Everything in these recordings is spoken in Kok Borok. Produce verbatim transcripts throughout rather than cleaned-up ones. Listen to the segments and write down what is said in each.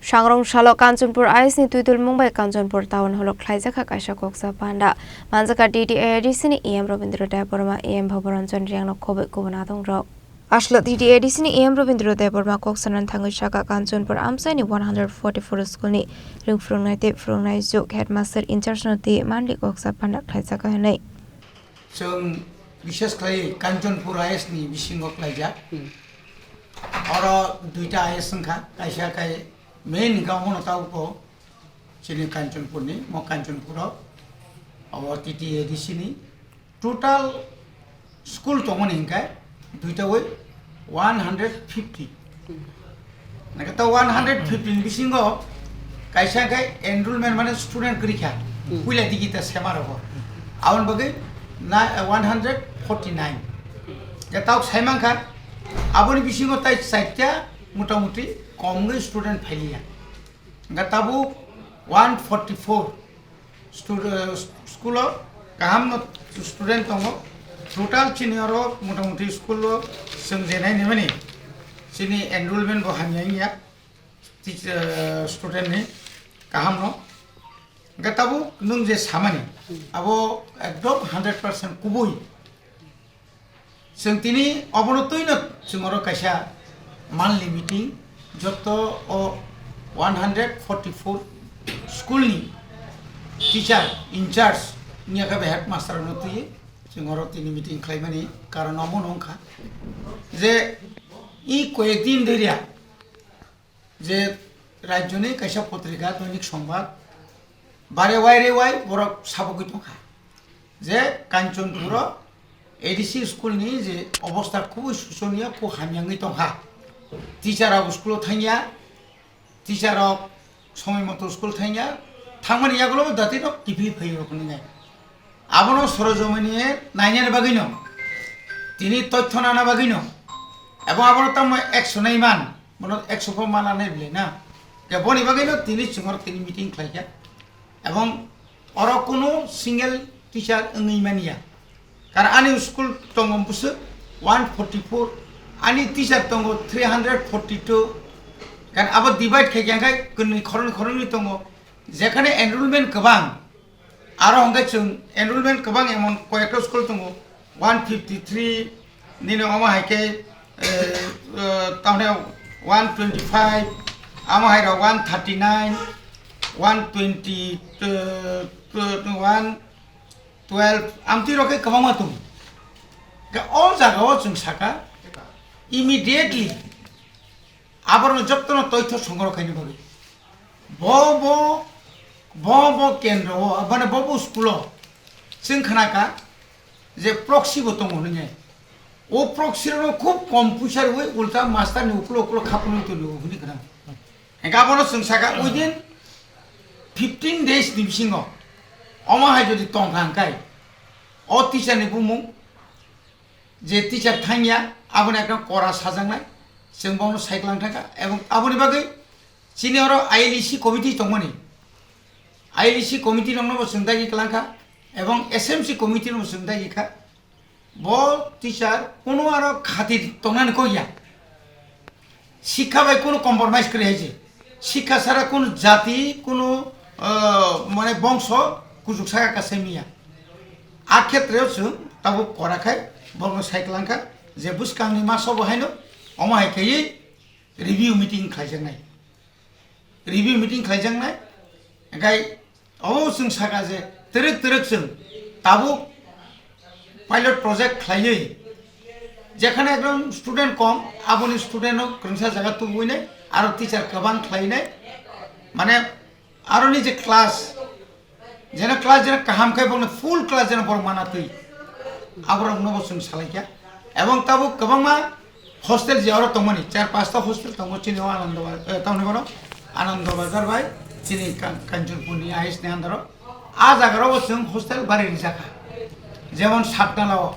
Sangrong salo Kanchanpur I S ni twidulmung bai Kanchanpur town hall o khlaijak kha kaisa koksa panda. Manjak kha D D A D C ni E M Rabindra Debbarma, E M Bhabaranjan Riyang no khobwi kubun adong rok. Aswk D D A D C ni E M Rabindra Debbarma kok sanani thangwi sakha Kanchanpur amchaini one hundred forty-four school ni rwng phwrwngnai tei phwrwngnai juk headmaster in charge no twi manli koksa panda khlaijak kha hwnwi. Chwng bishes khlai Kanchanpur I S ni bisingo khlaijak. Hmm. Oro duita I S wngkha, kaisa khe main hwnkha omono tabukbo chini Kanchanpur ni, mo Kanchanpur o, abo T T A D C ni total school tongmani hwnkhe duita oi one hundred fifty. Naka ta one hundred fifty ni bisingo kaisa khe enrollment mane student kwrwi kha, hmm, puila digi ta sema rogo. Aboni bagwi na, one hundred forty nine. Khe tabuk sai mankha, aboni bisingo tai chaita motamuti komgwi student phailiya. Hingkhe tabuk one forty four stud-, eh, school o kaham no student tongo. Total chini oro motamuti school o chwng je nai nimani chini enrollment bo hamya wngya, teach-, eh, student ni kaham no. Hingkhe tabuk nwng je samani abo ekdom hundred percent kubui. Chwng tini obono twino chwng oro kaisa monthly meeting, joto o one hundred forty four school ni teacher in charge wngya khe bai headmaster no twi chwng oro tini meeting khlaimani karon omono wngkha je i koyek din doriya je rajyoni kaisa potrika Doinik Songbat bare waire wai borok sabogwi tongkha je Kanchanpuro A D C school ni je obostha khubui susoniya, khub hamya wngwi tongkha. Teacher rok school o thangya, teacher rok somoi moto school thangya, thangmani yagulo bo dati no kiphilwi phaiwi rok nwngnai. Abono sorojomini nainani bagwino, tini tothyo nana bagwino, ebong abono tamo ekso nai man, bono ekso pho mana nai bwlai na. Khe boni bagwino tini chwng oro tini meeting khlaikha. Ebong oro kunu single teacher wngwi manya. Karon ani school tongo bwswk one forty four, ani teacher tongo three hundred forty two. Karon abo divide khaikha khe kwnwi khoroknwi khoroknwi tongo. Jekhane enrollment kwbang, aro hwnkhe chwng enrollment kwbang emon koyekta school tongo, one fifty three, nini omo hai khe, eh, eh, tamni one twenty five, amo hai rok one thirty nine, one twenty, eh, one twelve, amtwi rok khe kwbangma tongo. Khe o jaga o chwng saka immediately aborokno jotono toitho songrok khaina bagwi. Bo, bo, bo, bo kendro o, mane bo, bo school o chwng khna kha je proxy bo tongo hwnwi. O proxy rokno khub kom puisa rwui ulta master ni ukulo ukulo khapnwi tongo hwnwi khna. Hingkhe abono chwng saka within fifteen days ni bisingo omo hai jodi tongkha hwnkhe o teacher ni bumung je teacher thangya, aboni ekdom kora sajaknai, chwng bono cycle thangkha, ebong aboni bagwi chini oro I L E C committee tongmani, I L E C committee rokno bo chwng dagi kwlangkha, ebong S M C committee rokno chwng dagi kha. Bo teacher kuno aro khatir tongnani kok ya. Sikha bai kunu compromise kwrwi hai se. Sikha sara kunu jati, kunu, ah, mane bongso kuchuk saka kasai miya. A khetreo chwng tabuk kora khai borokno sai kwlangkha je bwskangni masobo haino omo hai khaiwi review meeting khlaijaknai. Review meeting khlaijaknai. Hingkhai Obo chwng saka je twrwk twrwk chwng tabuk pilot project khlaiwi jekhane ekdom student kom, aboni student no kwrwngsa jaga tubui nai, aro teacher kwbang khlai nai, mane aroni je class, jeno class jeno kaham khai bokno full class jeno borok mana twi, aborok no bo chwng salai kha. Ebong tabuk kwbangma hostel je oro tongmani, char pasta hostel tongo chini o Anando Ba-, eh, tamni bono Anando Bazar bai chini Kan-, Kanchanpur ni I S ni under o. A jaga rok bo chwng hostel bari rijak kha. Jemon Satnala o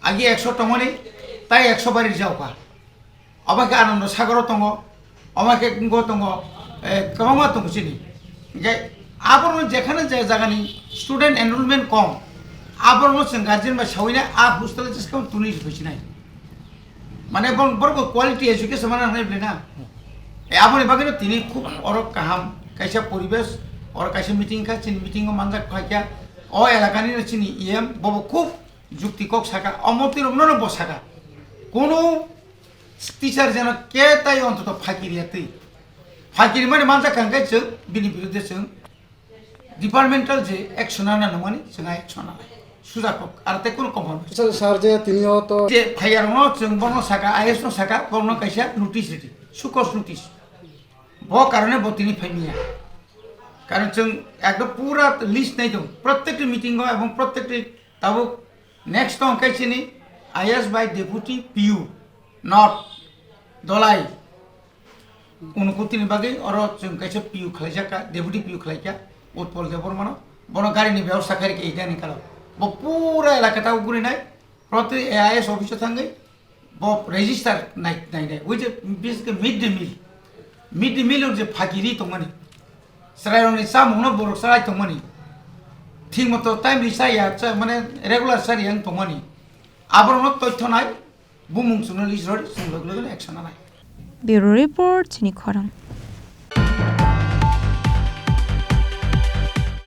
agi ekso tongmani, tai ekso bari rijak kha. Obo khe Anando Sagar o tongo, omo khe wngkho tongo, eh, kwbangma tongo chini. Hingkhe aborokno jekhane je jagani student enrollment kom, aborokno chwng guardian bai sawina a hostel o jeskhe twnwi rwphi sinai. Mane borok, borok bo quality education mana hwnwi bwlai na. E, aboni bagwino tini khub oro kaham kaisa poribesh, oro kaisa meeting kha, chini meeting o manjak phaikha, o elakani no chini E M bobo khub jukti kok saka, o moti rok no bo saka, kono teacher jeno ke tai ontoto phaikiriya twi, phaikiri mani manjak kha hwnkhe chwng bini biruddhe chwng departmental je action ana nangmani, chwng action ana. Suja kok, ar tei kono compromise. Sir, sir, je tini o to je phaiya rokno chwng bono saka, I S no saka, bono kaisa notice ridi, show cause notice. Bo karone bo tini phai miya. Karon chwng ekdom pura list nai tong. Prottekti meeting o ebong prottekti tabuk next tong kai chini I S by deputy P U, not Dolai. Unukutini bagwi oro chwng kaisa P U khlaijak kha, deputy P U khlai kha, Utpal Debbarmano. Bono gari ni bebosta khai rikha idani kalo. Bo pura elaka ta uguri nai, proti I S office o thangwi bo register nai, nai, nai. Ui je, biske mid day meal. Mid day meal je phakiri tongmani. Chwrairokni chamungno borok chai tongmani. Thik moto timely chaya, cha-, mane regular chari yang tongmani. Aborokno toitho nai, bumung chwngno list rodi, chwng loge loge action nanai. Bureau Report, chini khorang.